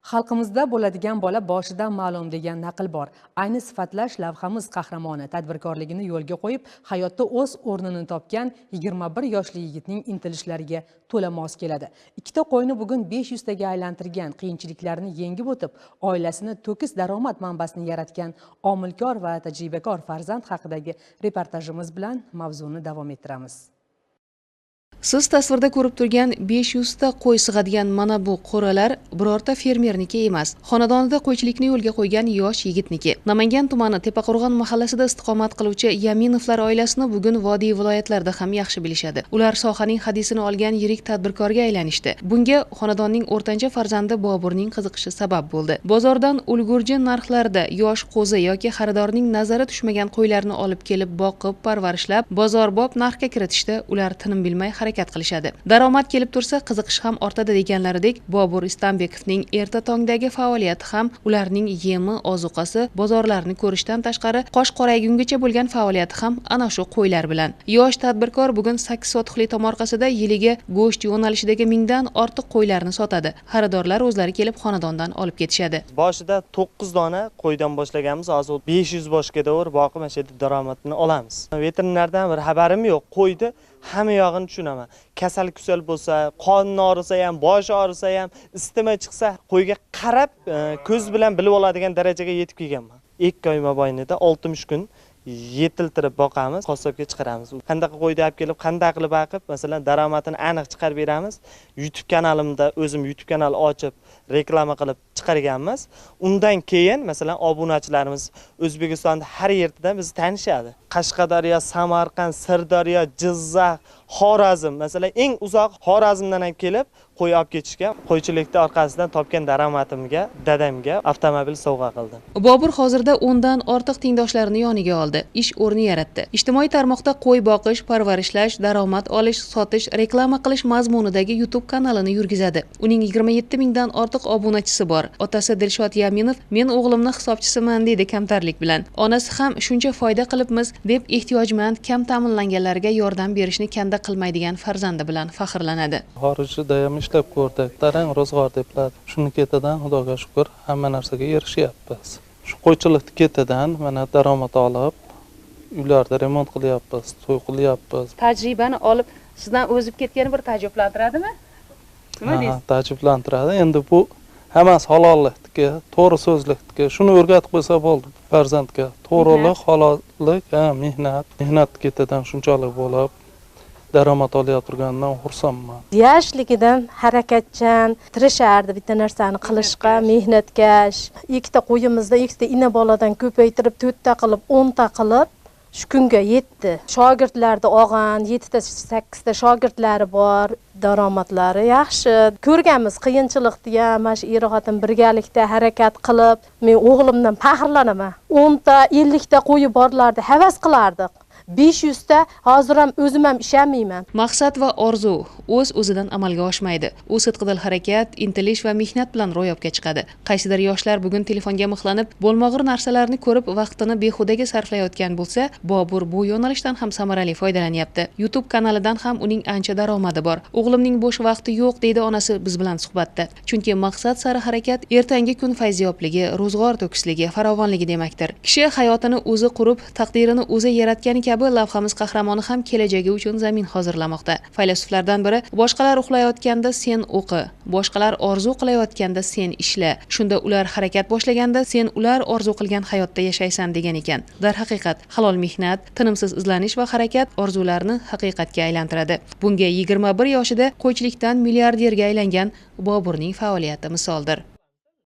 Xalqimizda bo'ladigan bola boshidan ma'lum degan naql bor. Ayni sifatlash lavhamiz qahramoni tadbirkorligini yo'lga qo'yib, hayotda o'z o'rnini topgan 21 yoshli yigitning intilishlariga to'la mos keladi. Ikkita qo'yni bugun 500 taga aylantirgan, qiyinchiliklarni yengib o'tib, oilasini to'kis daromad manbasini yaratgan omilkor va tajribakor farzand haqidagi reportajimiz bilan mavzuni davom ettiramiz. Siz tasvirda ko'rib turgan 500 ta qo'y sig'adigan mana bu qo'ralar birorta fermerniki emas. Xonadonida qo'ychilikni yo'lga qo'ygan yosh yigitniki. Namangan tumani Tepaqo'rg'on mahallasida istiqomat qiluvchi Yaminovlar oilasini bugun vodiy viloyatlarida ham yaxshi bilishadi. Ular sohaning hadisini olgan yirik tadbirkorga aylanishdi. Bunga xonadonning o'rtancha farzandi Boburning qiziqishi sabab bo'ldi. Bozordan ulgurji narxlarda yosh qo'zi yoki xaridorning nazari tushmagan qo'ylarni olib kelib boqib, parvarishlab, bozorbop narxga kiritishda ular tinim bilmay harakat qilishadi. Daromad kelib tursa, qiziqish ham ortadi deganlaridek, Bobur Istambekovning erta tongdagi faoliyati ham ularning yemi, ozuqasi, bozorlarni ko'rishdan tashqari qosh qoraygungacha bo'lgan faoliyati ham ana shu qo'ylar bilan. Yosh tadbirkor bugun 8 sotixli tomorqasida yiliga go'sht yo'nalishidagi 1000 dan ortiq qo'ylarni sotadi. Xaridorlar o'zlari kelib xonadondan olib ketishadi. Boshida 9 dona qo'ydan boshlaganmiz, hozir 500 boshga to'g'ri boqib mana shu yerda daromadini olamiz. Veterinardan bir xabarim yo'q, qo'yni hamma yog'ini tushunaman. Kasal kusal bo'lsa, qon og'risa ham, bosh og'risa ham, isitma chiqsa, qo'yga qarab ko'z bilan bilib oladigan darajaga yetib kelganman. 2 oy mobaynida 60 kun yetiltirib boqamiz, qassobga chiqaramiz. Qanday qo'yni olib kelib, qanday qilib boqib, masalan, daromadini aniq chiqarib beramiz. YouTube kanalimda o'zim YouTube kanal ochib, reklama qilib chiqarganmiz. Undan keyin, masalan, obunachilarimiz O'zbekistonda har yerdan bizni tanishadi. Qashqadaryo, Samarqand, Sirdaryo, Jizzax, Xorazm, masalan, eng uzoq Xorazmdan ham kelib qo'y olib ketishgan. Qo'ychilikda orqasidan topgan daromadimga dadamga avtomobil sovg'a qildim. Bobur hozirda 10 dan ortiq tengdoshlarini yoniga oldi, ish o'rni yaratdi. Ijtimoiy tarmoqda qo'y boqish, parvarishlash, daromad olish, sotish, reklama qilish mazmunidagi YouTube kanalini yurgizadi. Uning 27 mingdan ortiq obunachisi bor. Otasi Dilshod Yaminov "Men o'g'limni hisobchisiman" deydi kamtarlik bilan. Onasi ham shuncha foyda qilibmiz deb ehtiyojmand, kam ta'minlanganlarga yordam berishni kanda qilmaydigan farzandi bilan faxrlanadi. Xorijda ham ishlab ko'rdik, tarang ro'zg'or deblar. Shuni ketidan Xudoga shukr hamma narsaga erishyapmiz. Shu qo'ychilikni ketidan mana daromad olib, uylarda remont qilyapmiz, to'y qilyapmiz. Tajribani olib sizdan o'zib ketgani bir taajjublantiradimi? Nima deysiz? Taajjublantiradi. Endi bu hammasi halollikniki, to'g'ri so'zlikniki. Shuni o'rgatib qo'ysa bo'ldi farzandga. To'g'rilik, halollik, mehnat, mehnat ketidan shunchalik bo'lib daromad olayotganimdan xursandman. Yoshligidan harakatchan, tirishardi bitta narsani qilishga, mehnatkash. Ikkita qo'yimizda ikkita ina boladan ko'paytirib 4 ta qilib, 10 ta qilib shu kunga yetdi. Shogirdlarni olgan, 7 ta 8 ta shogirdlari bor, daromadlari yaxshi. Ko'rganmiz qiyinchilikni ham, mana shu er-xotin birgalikda harakat qilib, men o'g'limdan faxrlanaman. 10 ta, 50 ta qo'yi borlardi, havas qilardik. 500 ta hozir ham o'zim ham ishamayman. Maqsad va orzu o'z o'zidan amalga oshmaydi. U sidqidil harakat, intilish va mehnat bilan ro'yobga chiqadi. Qaysidir yoshlar bugun telefonga mixlanib, bo'lmag'ur narsalarni ko'rib vaqtini behudaga sarflayotgan bo'lsa, Bobur bu yo'nalishdan ham samarali foydalanyapti. YouTube kanalidan ham uning ancha daromadi bor. O'g'limning bo'sh vaqti yo'q deydi onasi biz bilan suhbatda. Chunki maqsad sari harakat ertangi kun fayziyobligi, ro'zg'or to'kisligi, farovonligi demakdir. Kishi hayotini o'zi qurib, taqdirini o'zi yaratgani kabi lavhamiz qahramoni ham kelajagi uchun zamin hozirlamoqda. Faylasuflardan biri boshqalar uxlayotganda sen o'qi, boshqalar orzu qilayotganda sen ishla. Shunda ular harakat boshlaganda sen ular orzu qilgan hayotda yashaysan degan ekan. Darhaqiqat, halol mehnat, tinimsiz izlanish va harakat orzularni haqiqatga aylantiradi. Bunga 21 yoshida qo'ychilikdan milliarderga aylangan Boburning faoliyati misoldir.